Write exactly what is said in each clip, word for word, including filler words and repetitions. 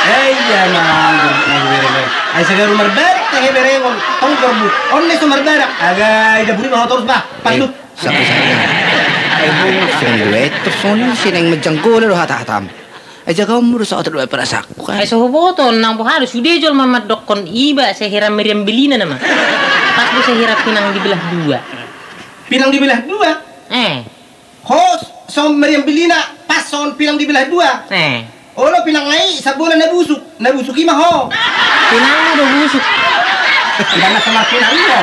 Ai iya ma, ai sagaru marbarak tahe berengon tong gorbuk. On na so marbarak. Aga i da buri ma ho torus bah. Pasu. Satu saja. Ai bung song duet terus on sineng menjanggola do hata-hatam. Ai jagaonmu do saotik do ai perasaanku kan. Ai so huboto nang boha do sude jolma mandokkon iba sai hira meriam belina nama. Pas do sai hira pinang dibelah dua. Pinang dibelah dua? Eh. Ho, so meriam belina pas songon pinang dibelah dua. Eh. Olo pinang na i sabona na busuk, na busuk i ma ho. Pinangmu do busuk. Pinang na so marpinang i ho.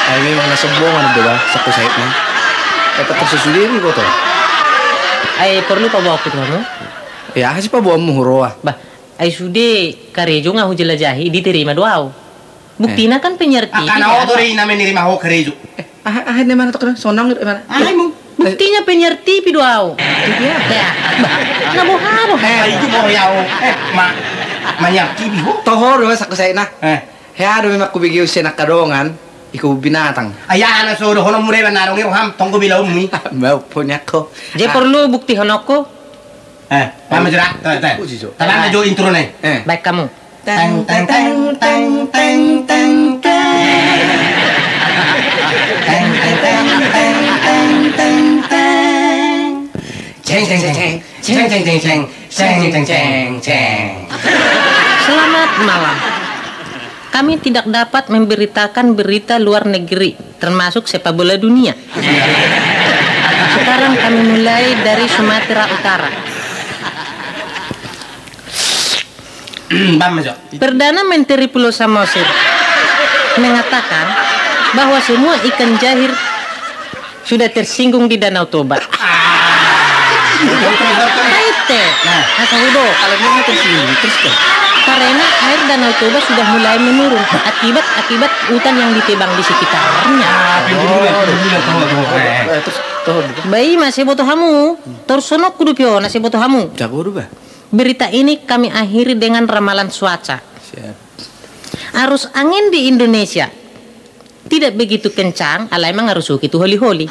Ai memang na sombongan do bah, Sangku Saitna. Ai patar so sude do iboto. Ai porlu paboaonku tu hamu? Ia aha si paboaonmu huroha? Bah, ai sude karejo nga hujelajahi diterima do au. Buktina kan penyiar T V. Aha na oto do i na menirima ho karejo. Eh, aha aha na mana tokna sonang do mana? Aha i mu? Buktinya penyiar T V do au. T V aha? Ya. Na boha do? Eh, ai tu mau ya ho. Eh, ma manyiar T V ho. Toho do Sangku Saitna. Eh. Hea do memang kubege usia na kadongan. Iku binatang. Ai aha na so dohononmu re ba na adong i roham tonggo bilaonmu i. Mau punya ko. Jadi porlu buktihononku. Eh, paham jo da? Teh, teh. Uji jo. Tabang jo intro na i. Eh. Baik kamu. Teng teng teng teng teng teng. Teng teng teng teng teng teng teng. Ceng ceng ceng ceng. Ceng ceng ceng ceng. Ceng ceng ceng ceng. Selamat malam. Kami tidak dapat memberitakan berita luar negeri, termasuk sepak bola dunia. Sekarang kami mulai dari Sumatera Utara. Paham jo. Perdana Menteri Pulau Samosir mengatakan bahwa semua ikan jahir sudah tersinggung di Danau Toba. Ah. Terus, terus, terus. Baik, teh. Nah. Nah, sahudo. Kalau memang tersinggung, terus, teh. Karena air Danau Toba sudah mulai menurun akibat, akibat hutan yang ditebang di sekitarnya. Ah, pinggir bulan, pinggir bulan, tahu, tahu. Eh, eh, terus, tahu, bukan? Ba i ma sai diboto hamu. Torus songon on do pe on na sai diboto hamu. Jago do bah. Berita ini kami akhiri dengan ramalan cuaca. Siap. Arus angin di Indonesia tidak begitu kencang, alai mangarusuhi tu holi-holi.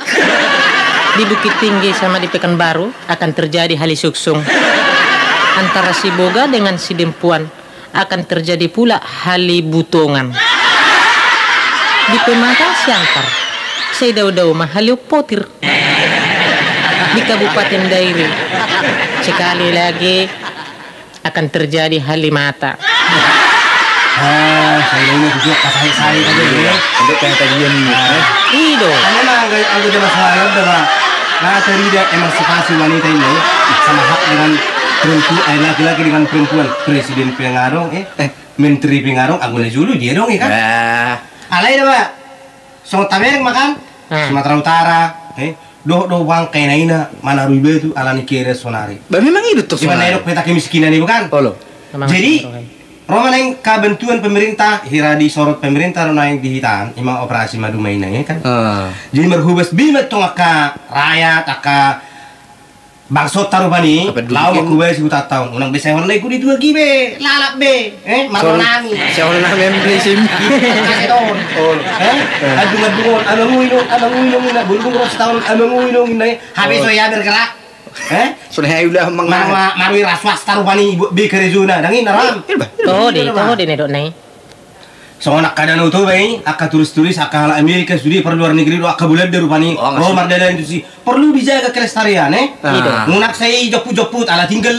Di Bukittinggi sama di Pekanbaru akan terjadi hali suksung. Antara Siboga dengan Sidempuan akan terjadi pula hali butongan. Di Pematang Siantar, sai dao-dao ma hali ompotir. Di Kabupaten Dairi, sekali lagi akan terjadi hali mata. Ah, sai dao ma tujuak kasai-sai tadi ya. Untuk kata dia nih. Ah. I do. Kan memang anggo, anggo zaman sekarang udah, Pak. Nah, tadi dia emansipasi wanita ini, sama hak dengan perempuan, eh, laki-laki dengan perempuan. Presiden pe nga adong, eh, menteri pe nga adong, anggo na jolo dia adong, ya kan? Alai da, Pak. Songon tabereng ma kan, Sumatera Utara, eh, dohot do bangka ina-ina manarui batu alani kere sonari. Ba memang i do tong sonari. Iba na idok peta kemiskinan iba kan. Olo. Jadi ro ma naeng angka bantuan pemerintah, hira disorot pemerintah ro naeng di hita an, ima operasi maduma ina i kan. Jadi marhobas be ma tong angka rakyat, angka bangsonta rupani, laho mangkubasi hutanta on. Unang be sai holan na ingkon dituak i be, lalap be, eh, marnanami. Sai holan na membeli sim. Ise on. Eh, adung-adung on, amang uinong, amang uinong, ina bulbul ros taon, amang uinong, ina, eh, hape so ia bergerak. Eh? So na hea ula mangan. Marui ra swasta rupani, be karejona, dang i na ram. Toho de, toho de na idok na i. Songon angka Danau Toba i, angka turis-turis, angka halak Amerika, sude parluar negeri do, angka Bulanda rupani. Ro mardalani tusi. Porlu dijaga kelestarian, eh? Unang sai jomput-jomput, ala tinggal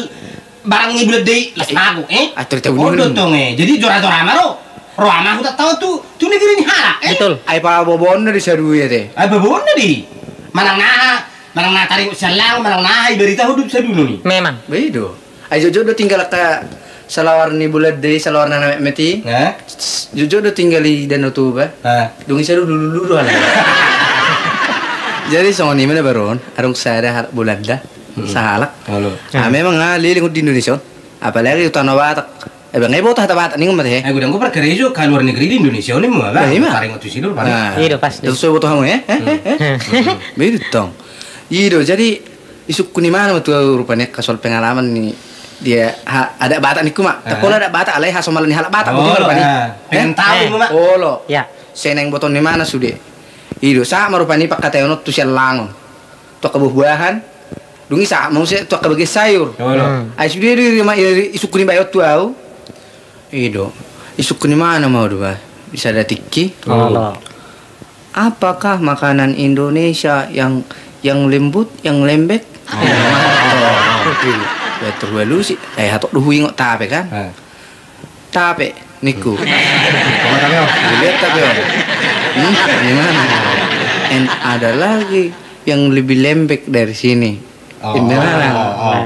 barang ni Bulanda i, las mago, eh? On do tong, eh. Jadi jora-jora ma ro. Ro ma hutanta on tu, tu negeri ni halak, eh? Betul. Ai paboaboaonna di sadua i, te. Ai paboaboaonna di. Manang na aha, manang na taringot sian langon, manang na aha, ibaritahon do tu sadunun i. Memang. Ba i do. Ai jotjot do tinggal angka salawar ni Bulanda i, salawar na metmet i. Jotjot do tinggal di Danau Toba. Dung i sai do lulu-lulu do halak. Jadi songon i ma na baron, adong sada halak Bulanda, sahalak. Memang nga leleng di Indonesia on. Apalagi tu Tanah Batak. Ai ba nga iboto hata Batak ninna ma te. Ai godang do parkarejo angka luar negeri di Indonesia on, ima ba. Taringot tusi do. I do pasti. Terus so iboto hamu, eh? Ba i do tong. I do, jadi isungkun imana ma tu ahu rupani angka soal pengalaman ni dia adat Batak ningku ma. Tangkas pola adat Batak alai hasomalan ni halak Batak. Pengen tahu ma. Olo. Sai naeng botoon imana sude. I do, sahat ma rupani pangkataion on tu sian langon. Tu angka buah-buahan. Dung i sahat ma muse tu angka bagian sayur. Olo. Hmm. Ai sude do i, i, isungkun i bayo tu au. I do. Isungkun i ma na mau do ba. Di sada tingki. Olo. Apakah makanan Indonesia yang, yang lembut, yang lembek? Oh. Iya. Betul, balusi. Eh, hatop do huingot tape kan? Eh. Tape, ningku. Tape, oh. Lihat tape, oh. Hmm, gimana? And ada lagi yang lebih lembek dari sini. Oh. Gimana? Oh, oh.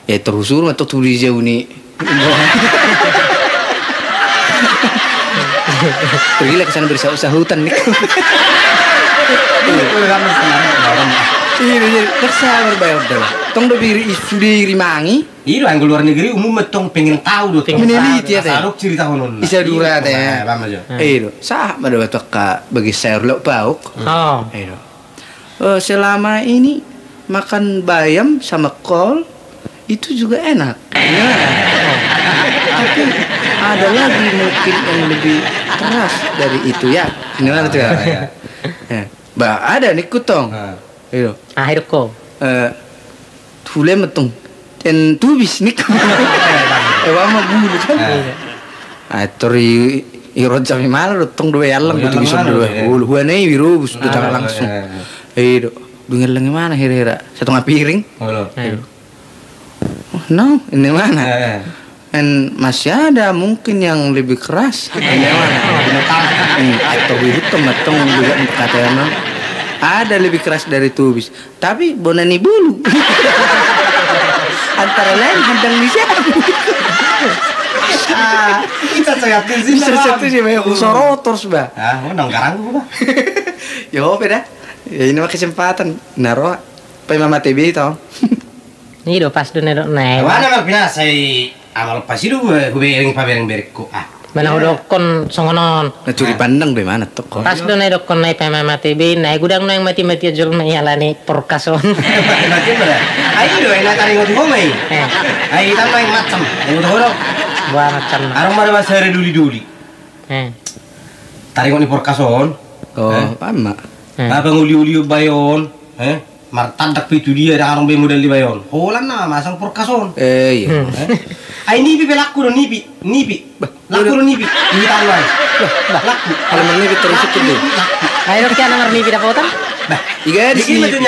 Ya, terus suruh atau tulis jauh ni. Pergilah ke sana bersaut-sautan, ningku. Iya, iya, tak sabar bayo dah. Tong do biri isu di rimangi. Iya, anggo luar negeri umum ma tong pengen tahu do, tong. Meneliti, ya, teh. Sadok cerita honon. Isa dura, teh. Iya, paham aja. Iya, do. Sahat ma do batu angka bagi sayur lauk pauk. Oh. Iya, do. Eh, selama ini makan bayam sama kol itu juga enak. Iya. Tapi ada lagi mungkin yang lebih keras dari itu, ya. Gimana tuh, ya? Iya. Ya. Ba, ada, ningku, tong. Nah. Iya. Ah, hidup ko. Eh, hule ma tong. En tubis, ningku. Eh, wama bulu kan. Eh. Ah, tor i, i rojam i mana do tong do, allang do tubis do. Ulu huan i, wirobus do tang langsung. Eh, eh. Iya, do. Dung i allang i mana hira-hira. Satonga piring. Olo. Iya, do. Oh, no, ini mana? Eh, eh. En masih ada mungkin yang lebih keras. Ini mana? Binatang. Hmm, atau begitu ma tong, bukan kata emang. Ada lebih keras dari tubis. Tapi bona ni bulu. Antara lain handang ni siapa? Ah, bisa sehat di sini, bisa sehat di sini, Bang. Usorotos, Bang. Ah, mau nang garang gua, Bang. Ya, oke dah. Ya, ini mah kesempatan. Naro, Pai Mama T B tong. Ini do pas do na do na. Mana mal pinasai. Amal pasi do, eh, hubereng pabereng-berengku. Ah. Mana hudokkon songon on. Na curi pandang do i mana tong. Pas do na idokkon na i Pai Mama T B, na i godang na yang mati-mati jolma i alani porkas on. Mati mana? Ai do, ai na taringot ho ma i. Eh. Ai hitam na yang macam. Taringot ho do. Buah macam. Arung ma da bahasa duli-duli. Eh. Taringot ni porkas on. Oh, eh. Paham ma. Eh. Apa nguli-uli bayo on. Eh. Martandak pe tu dia, dang adong be modal dibahen. Holan na masang porkas on. Eh, iya. Hmm. Eh? Ai nipi pe laku do nipi, nipi. Bah, laku do nipi. Nipi tau ai. Bah, bah. Laku. Kalau mau nipi terus itu, nipi, laku. Ayo, kian nomor nipi dapotan? Bah. Igadis nipi.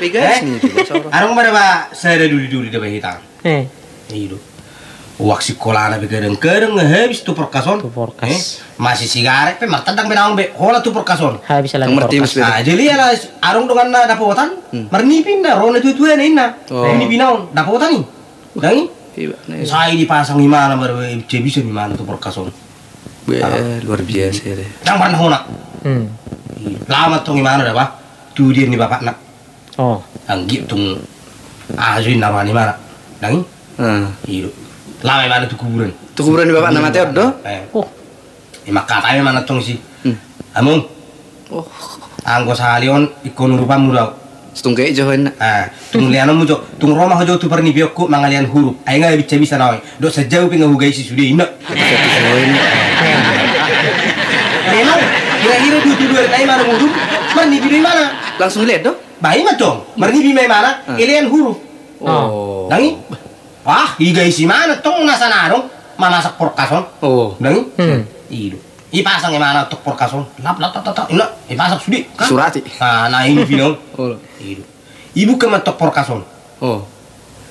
Igadis nipi. Adong ma da ba sada duli-duli da ba hitang. Eh. Ido. Uang sikolana pe kadang-kadang habis tu porkas on. Tu porkas. Eh, masih sigaret pe martandang be naung be. Holan tu porkas on. Habis ala tu porkas. Ah, jadi ala adong donganna dapotan, hmm, marnipi ninna, ro na tua-tua na inna. Oh. Nipi naung dapotan i. Dang i? Iya, nah, iya. Sai dipasang imana, baru bisa imana tu porkas on. Be, ah, luar biasa ya deh. Dang pernah honak. Hmm. Lama tong imana da ba. Tu dia ni bapakna. Oh. Anggiat tung aha jo inna roha ni imana. Dang i? Hmm. Ido. Lama imana tu kuburan. Tu kuburan ni bapakna mate on do? Eh. Oh. Ima kata imana tong si. Hmm. Among. Oh. Anggo sahali on ingkon urupanmu do. Setung kejo inna. Ah, tung leanonmu jo. Tung ro ma ho jo tu parnipionku mangalean hurup. Ai nga bisa-bisa na oi. Dok sajau pe nga hugaisi sude inna. Memang kira-kira dua puluh dua hari na imana mudun. Marnipi do imana. Langsung lean do? Ba ima tong, marnipi ma imana, ah, ilean hurup. Oh. Dang i? Ah, iga isi mana tong na sana adong, mamasak porkas on. Oh. Dang i? Hmm. Ido. Ipasang imana tok porkas on. Lap, lap, lap, lap, lap. Ina, ipasang sude. Kan? Surati. Ah, na ini pinaon. Oh. Ido. Ibuka ma tok porkas on. Oh.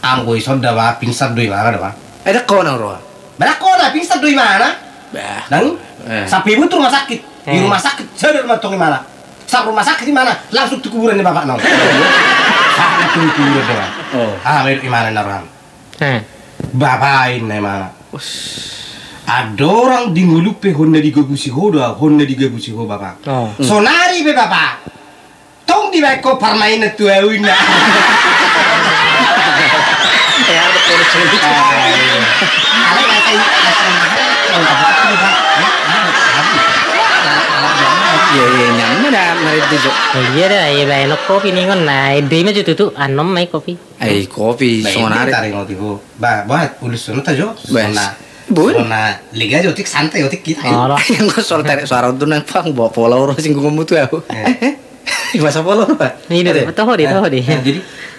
Anggo ison da ba, pingsan do imana da ba. Eh, dakkonon roha. Ba dakkonon, pingsan do imana. Bah. Dang i? Eh. Sampe ibu tu rumah sakit. Di, eh, rumah sakit, sadar ma tong imana. Sa rumah sakit imana, langsung tu kuburan ni bapakna. Sa tu kuburan ni bapakna. Oh. Ah, baru imana na roham. Eh. Bapa inna imana. Us. Andorang di ngolum pe honna digabusi ho do, honna digabusi ho bapa. Oh. Sonari pe bapa. Tong dibaen ho parmainan tu au inna. Iya, iya, nyaman ma da marende jo. Iya da, iya baen ho kopi ningon na, ende ma jo tutu, annon ma i kopi. Ai kopi sonari. Taringot i ho. Ba, ba, ulus songon ta jo. Sona. Bun. Sona lega jo otik, santai otik hita. Olo. Yang sonari, sonari tu nang pang bawa pola ro singgungonmu tu au. Eh. Masa pola ro, Pak? Ini do, toho di, toho di. Eh, jadi?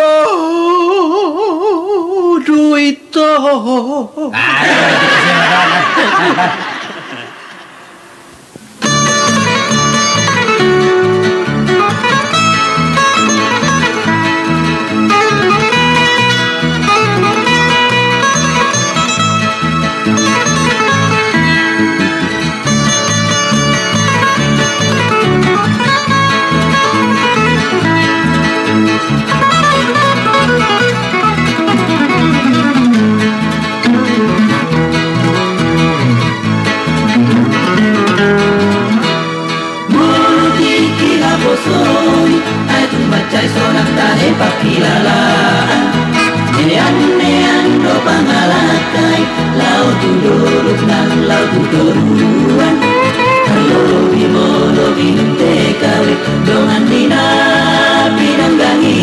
Boto duit to. Molo tingki haposoon i, ai tung mansai sonang tahe pangkilalaan. Nean-nean do pangalangka i, laho tu dolok nang laho tu toruan. Tarlobi molo minum T K W dongan ni na pinanggang i.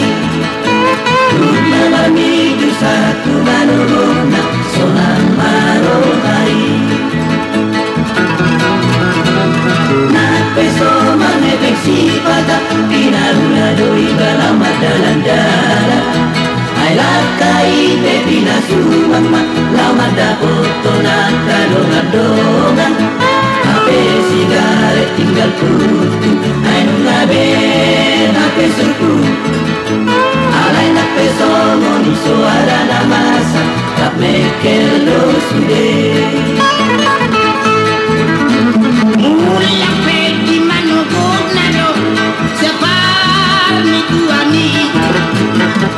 Dung na marminggu sahat tu manogot na sonang ma roha i. Nang pe so marhepeng sipata, pinaula do iba laho mardalan-dalan. Ai langka i pe pinasumang ma laho mandapothon angka dongan-dongan. Hape sigaret tinggal putu, ai nunga be hape surpu. Alai nang pe songon i so ada na masa, rap mengkel do sude. Mulak pe di manogotna do sian parmingguan i.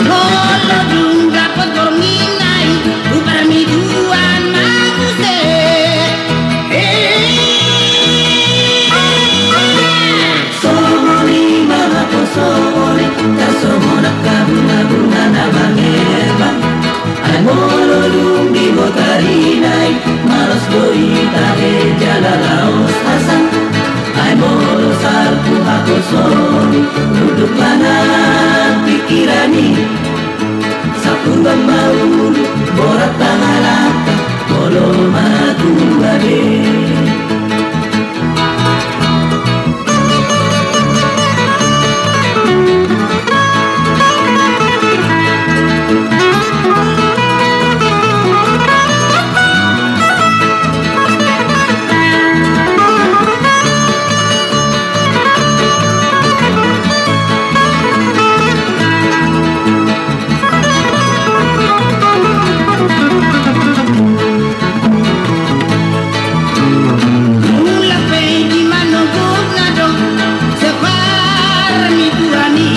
Molo dung dapot borngin na i, tu parmingguan ma muse. Songon i ma haposoon i, tarsongon angka bunga-bunga na mangherbang. Ai molo dung di botari na i, malos do i tahe jala laos hasang. Ai molo salpu haposoon i, runduk ma nang pingkiran i. Sapuran ma ulu, borat pangalangka, molo matua be. Mulak pe di manogotna do sian parmingguan i.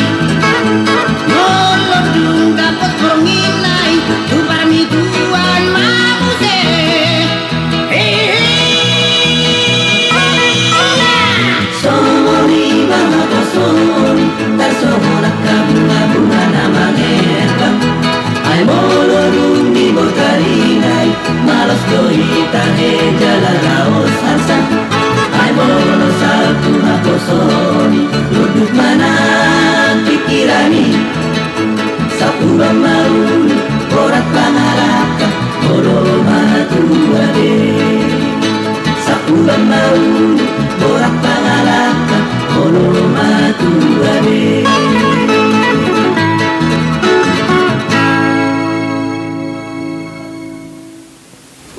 Molo dung dapot borngin na i, tu parmingguan ma muse. Songon i ma haposoon i, tarsongon angka bunga-bunga na mangherbang. Ai molo dung di botari na i, malos do i tahe jala laos hasang. Ai molo salpu haposoon i, runduk ma nang pingkiran i. Sapuran ma ulu, borat pangalangka, molo matua be. Sapuran ma ulu, borat pangalangka, molo matua be.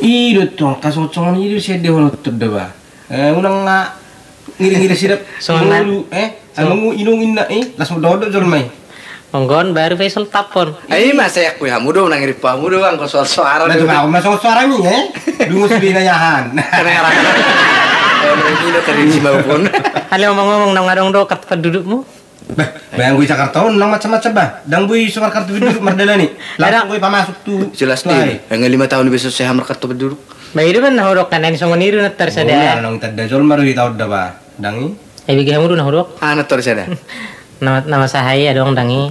I do tong, angka songon i do sian di holoton do ba. Eh, unang nga ngiring-ngiring sidap. Songon na- molo, eh, songon- anu inung inna i, las mododok jolma i. Monggon baru pe soltaphon. Ai, masa ya kui hamu do, nang iripo hamu do, anggo soal soara. Nah, do. Cuma aku masuk soara ni, eh. Dungus bina yahan. Karena ngarang. Oh, ini do kering si maupun. Ale, ngomong-ngomong, nang adong do kartu pendudukmu? Bah, bayang gue Jakarta on, nang macam-macam bah. Dang boi so markartu penduduk mardalani. Langsung gue pamasuk tu. Jelas tu deh. Ai. Yang lima tahun lebih selesai markartu penduduk. Bah, i do bah na hudok kan, na songon i do na tarsada. Oh, nang tanda jolma do i taon da bah. Dang i. Ai bege hamu do na hudok. Ah, na tarsada. Na, na masa hai adong dang i.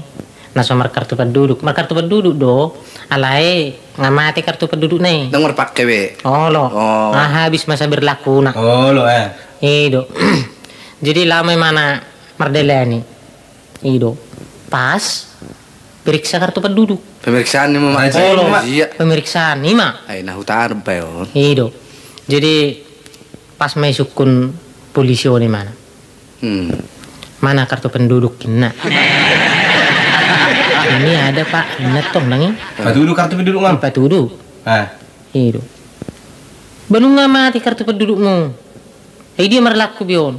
Na so markartu penduduk. Markartu penduduk do. Alai nga mate kartu penduduk na i. Dang marpake be. Olo. Oh. Nga habis masa berlakuna. Olo, eh. I do. Jadi lama i ma na mardalani. I do. Pas Periksa kartu penduduk. Pemeriksaan i ma. Olo. Iya. Pemeriksaan i ma. Ai na hutana bayo. I do. Jadi pas ma isungkun polisi on imana. Hmm. Mana kartu penduduk inna. Ini ada, Pak, inna tong nang i. Patudu kartu penduduk, Mam? Patudu. Ah. I do. Ba nunga mate kartu pendudukmu. Ai dia marlaku be on.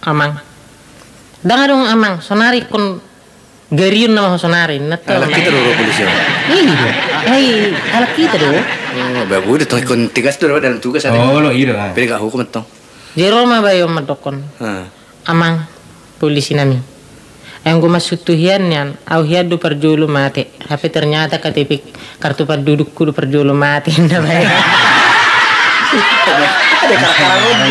Amang. Ndang adong, Amang, sonari kon garion nama ho sonari, inna tong. Halak hita do ro polisi on. I do. Ai, halak hita do. Oh, bagus do tong, kon tegas do dalam tugas ada. Olo, i do. Pede gak hukum tong. Jadi ro ma bayo on mandokkon. Amang, polisi nami. Ai anggo maksudhu hian nian, au hian do parjolo mate. Hape ternyata K T P kartu pendudukku do parjolo mate, inna bayo on. Ada kara-kara.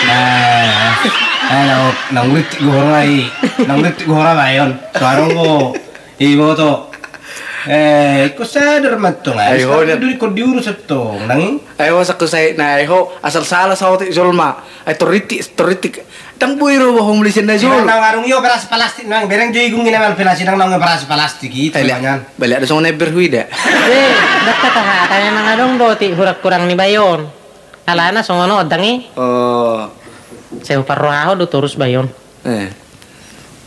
Nah, nah, nang, nang uritik gohora i, nang uritik gohora bayo on. So adong ho, iboto. Eh, ingkon sadar ma tong, ai. Ai ho, sadar nian. Duri kon diurus tong, nang i. Ai ho, sakku sai, nah, ai ho, asal salah saotik jolma. Ai torritik, torritik. Ndang boi ro ba ho muli sian na jolo. Nang, nang adong i operasi plastik, nang bereng jo igung i na operasi, nang, nang operasi plastik i. Baliak do songon ember huida. Eh, ndang hata-hata, memang adong do otik hurang-hurang ni bayo on. Alana songon on ndang i. Oh. Sai huparrohahon do torus bayo on. Eh.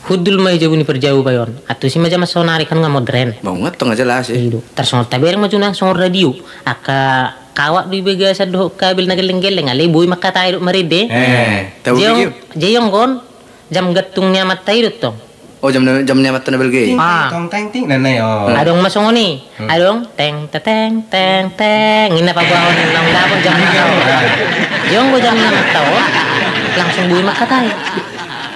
Hundul ma i jabu ni parjau bayo on. Antusi ma jaman sonari kan nga modern. Ba ungat tong aja lah sih. I do. Tarsongon tabereng ma jo nang songon radio. Angka kawat do i bagasan dohot kabel na gelleng-gelleng, alai boi mangkatai dohot marende. Eh, tau. Jadi on, jadi on, jam gantung ni amanta i do tong. Oh, jam, jam ni amanta na balga i. Ting, ah, tong, teng, ting, na, na, oh. Adong ma songon i. Hmm. Adong, teng, te, teng, teng, teng. Inna paboahon naung dapot jam na tau. Jadi on, jam ni amanta on, langsung boi mangkatai.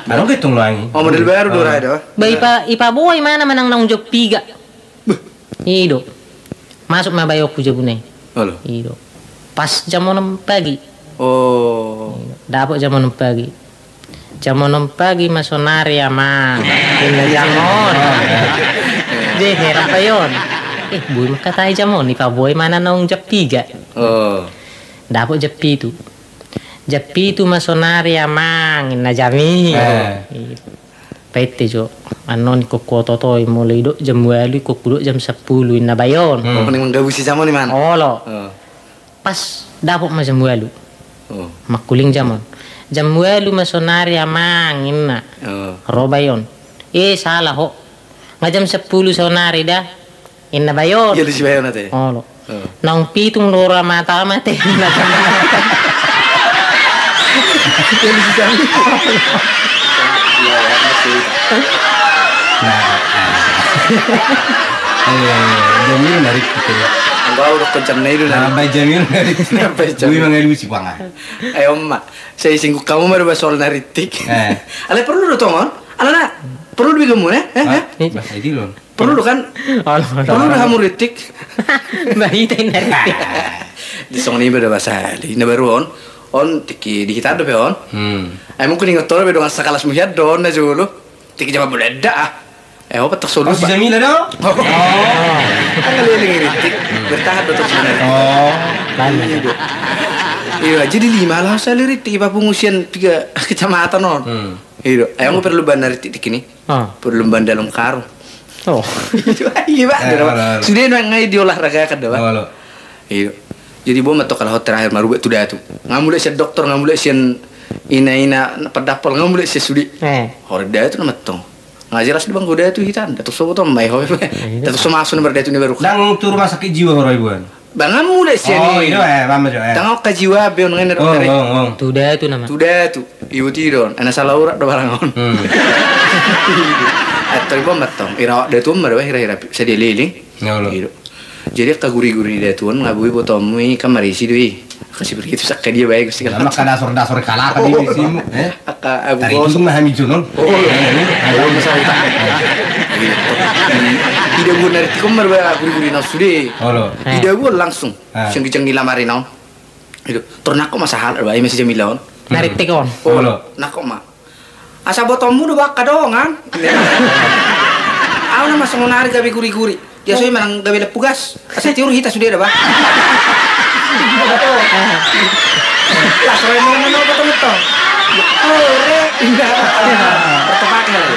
Adong gantung loang i. Oh, model baru do ra i do. Ba ipa-, ipaboa imana manang naung jam piga. Beuh. I do. Masuk ma bayonku jabuna i. Olo. I do. Pas jam onom pagi. Oh. I do. Dapot jam onom pagi. Jam onom pagi ma sonari, Amang. Inna jam on. Jadi heran bayo on. Eh, boi mangkatai jam on, ipaboa imana naung jam piga. Oh. Dapot jam pitu. Jam pitu ma sonari, Amang, inna jam i. Eh. I do. Paette jo, annon ingkon huoto-otoi, molo didok jam ualu ingkon hudok jam sampulu, inna bayo on. Hmm. Oh, paling manggabusi jam on imana. Olo. Oh. Pas dapot ma jam ualu. Oh. Mangkuling jam on. Jam ualu ma sonari, Amang, inna. Oh. Ro bayo on. Eh, salah ho. Nga jam sampulu sonari da. Inna bayo on. Dialusi bayo on ate. Olo. Oh. Naung pitung do ra mata mate. Dialusi jam i. Nah, eh, jam i na rikit i. Anggo au dokkon jam na i do na. Nambai jam i na rikit. Nambai jam i. Boi mangalusi pangan. Ai on ma. Sai singgung hamu ma do ba soal na rikit. Eh. Alai porlu do tong on. Alana porlu do be hamu, eh? Eh, eh? Bah, edi do on. Porlu do kan? Olo, olo. Porlu do hamu rikit. Bah, hita inna rikit. Di songon i ma do ba sahali. Na baru on. On tingki di hita dope on. Hmm. Ai mungkin ingot ho dope dongan sakalasmu hian do on na jolo. Tingki jaman Belanda ah. Eh, opat tak solu. Oh, si Jamila do? Oh. Kan leleng rikit. Bertahan do terus. Oh. Iya do. Iya, jadi lima lah sahali rikit. Ipapungu sian tiga kecamatan on. Hmm. Iya do. Ai anggo perlu bana rikit tingki ni. Ah. Perlu ban dalam karung. Oh. Iya, Pak. Eh, olo, olo. Sude nang ngai diolahragakan da, Pak. Olo. Iya. Jadi boi ma tong kalo ho terakhir marubat tu datu. Nga mulak sian dokter, nga mulak sian ina-ina pandampal, nga mulak sian sude. Eh. Horek datu nama tong. Nga jelas do ba anggo datu hita, datu so botong mai ho. Iya. Datu so masuk nomor datu ni baru. Ndang tu rumah sakit jiwa ho ro ibuan. Ba nga mulak sian i. Oh, i do, eh, paham jo, eh. Ndang angka jiwa be on nga inna dokter i. Oh, oh, oh. Tu datu nama. Tu datu. Ibu tidon, ana salah urat do barang on. Hmm. Atau ibu matong, irawat datu on ma do ba hira-hira sadia leleng. Ya Allah. Gitu. Jadi angka guri-guri ni datu on nga boi botomu i kan marisi do i. Kasi begitu sakka dia baik sih. Lama kada sor dasor kalaka di simu, eh? Angka abu. Tari bos. Itu mah hami junon. Oh, iya. Eh, iya. Abu. Abu. Gitu. Tidak guna rikit on ma do ba guri-guri na sude. Olo. Tidak guna langsung. Ah. Siang di jang di lamari na on. Itu. Tor nangkok ma sahalak do ba, ima si Jamila on. Na rikit on. Olo. Nangkok ma. Asa botomu do ba angka dongan. Au nama songon ari gabe guri-guri. Dia so i manang gabe lampu gas. Asa tiur hita sude da ba. Las ro i molo manogot on tong. Ore. Pertepake lagi.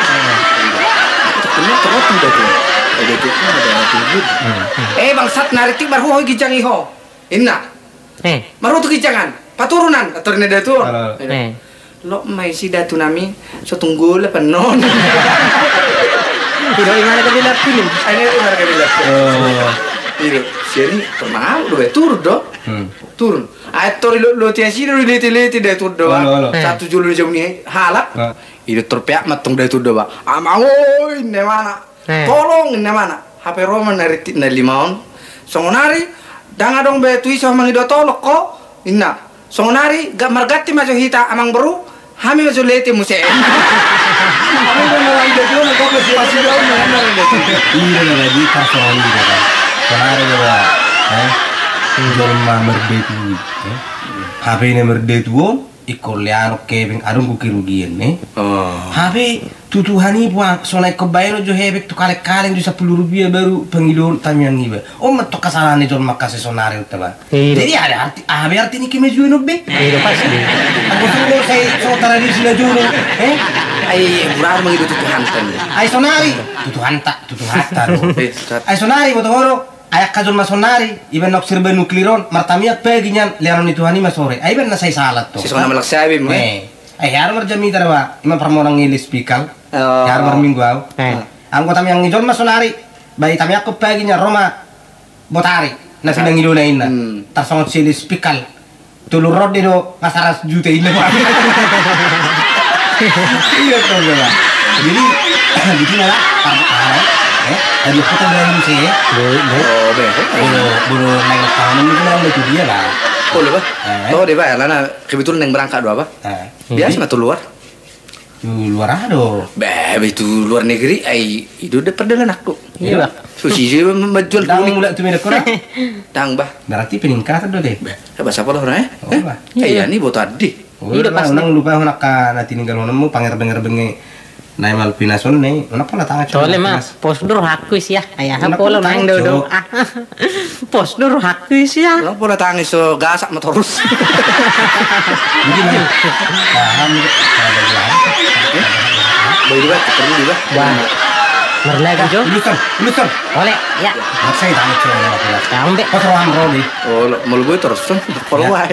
Bener, terus Udah tuh. Udah tuh, kan ada anak tubuh. Hmm. Eh, bangsat, na rintik marhua ho ginjang i ho. Inna. Eh. Marhua tu ginjang an. Paturun an, atur ni datu. Halo. Inna. Eh. Lo mai si datu nami, so tunggul apa non? Tidak, gimana tadi lagu ini? Ini gimana tadi lagu? Oh. Iya, si ini pernah udah turun do. Hmm. Turun. Ae tor ilolo tia si do, lete-lete datu do. Halo, halo. Eh. Satu jolo jam ni halak. Ah. Ido tor peak ma tong datu do ba. Amang oi, ne mana? Eh. Tolong, inna mana? Hape ro ma na rintik na lima on. Songon ari, ndang adong be tu i so mangido tolong ho, inna. Songon ari, ga marganti ma jo hita amang boru, hami ma jo lete muse. Iya, na lagi kan songon i do kan. Songon ari do ba, eh? Jolma mardatu, eh? Hape na mardatu on, ingkon leanon hepeng, adong do kerugian, eh? Oh. Hape tu Tuhan i puang, so na ingkon baenon jo hepeng tu kaleng-kaleng jo sampulu rupia baru pangidoon tamiang iba. On ma tong kasalahan ni jolma angka sai sonari on taba. Iya. Jadi ada arti, aha be arti ni kemajuan on be? Iya, pasti. Anggo songon sai so tradisi na jolo, eh? Ai, burang mangido tu Tuhanta. Ai sonari, tu Tuhanta, tu Tuhanta do. Eh, tu Tuhanta. Ai sonari, boto horo. Ai angka jolma sonari, iba na serba nuklir on, martamiang pagi nian, leanon ni Tuhan i ma sore. Ai iba na sai salah tong. Si songon na malak sabi mo, eh? Eh, ai hea do marjamita do ba, ima parmonang i les pikal. Oh. Hea do marminggu au. Eh. Anggo tamiang ni jolma sonari, ba itamiangkon pagi nian, ro ma botari, na pinangidona inna. Hmm. Tarsongon si les pikal. Tolu ronde do, nga saratus juta inna. Iya, tong, ya. Jadi, jadi malah, par-, ah, eh, tadi aku tadi dari muse, ya. Boleh, boleh. Oh, boleh. Boleh, boleh, naik tahanan itu, naik itu dia, Bang. Boleh, Bang. Eh. Oh, dia, Bang, ya, lana kebetulan yang berangkat dua, Bang. Eh. Biasa nggak keluar? Tu luar aha do? Bah, bah, tu luar negeri, ai, i do da pardalananku. Iya, bah. Susi je manjual kuning. Ndang mulak tu Medan kora? Ndang, bah. Berarti peningkatan do, deh. Bah, bah, siapa lo orang, eh? Oh, bah. Eh, iya, ni boto adi. Oh, iya, bah, pasti. Unang lupa ho angka na tininggalhononmu, pangerbeng-erbeng i. Nai Malvinas on, nai. Unang pola tangan. Tole ma, pos do rohangku isi, ya. Ai aha pola nang do, do. Ah. Pos do rohangku isi, ya. Unang pola tangan so gasak ma torus. Jadi, Bang. Paham, Bang. Bang, di, Bang, perlu di, Bang. Wah. Merlagu, Jo. Uluskan, uluskan. Boleh, ya. Maksa tangan, Jo. Sampai. Pas roham, Rodi. Oh, lo, molo gue terus, kan? Kalau wae.